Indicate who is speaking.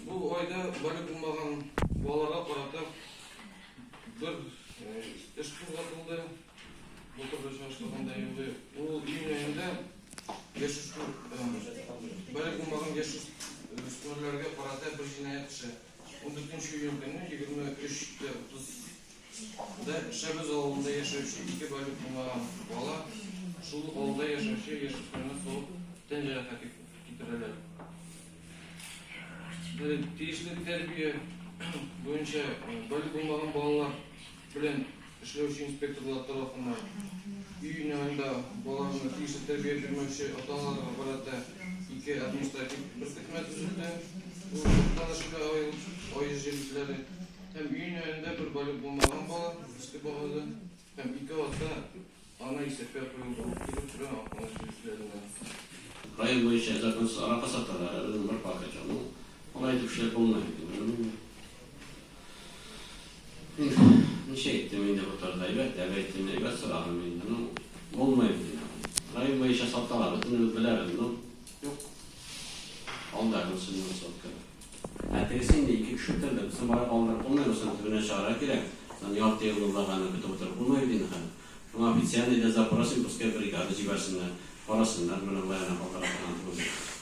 Speaker 1: Бу айда балигъ булмаган балаларга карата бер эш кузгатылды. Былтыр да чагыштырганда инде ул июнь аенда яшүсмер балигъ булмаган яшүсмерләргә карата бер җинаять эше. 14 июнь көнне 23:30 да Шәбез авылында яшәүче ике балигъ булмаган бала шул ук авылда яшәүче яшүсмерне сугып тән җәрәхәте китерәләр. Тиешле тәрбия буенча балигъ булмаган балалар белән эшләүче инспекторлар тарафыннан июнь аенда балаларына тиешле тәрбия бирмәүче ата-аналарга карата ике административ беркетмә төзелде. Ул Актаныш ае җирлекләре һәм июнь аенда бер балигъ булмаган бала Иске Богазы һәм ике ата ана исәпкә куелды, ул килеп тора Актаныш җирлекләреннән.
Speaker 2: Район буенча законсыз аракы саталар, ә безнең бер пакет юк. Ну, алай итеп эшләп булмый бит инде. Ну, ничә әйттем инде бу турыда, әйбәтләп әйттем, әйбәт сорадым инде. Ну, булмый бит инде. Район буенча саталар, бөтенебез беләбез, ну, юк. Алдагы сыннан сотка. Ә тегесе инде ике кеше үтерде, берсен барып алдырып булмый, берсен төбенә чыгарга кирәк. Аны ярты ел булдаганы көтеп утырып булмый бит инде хәзер. Шуңа официальный да запросим, пускай бригада җибәрсеннәр, карасыннар, менә болай гына калдыра торган түгел.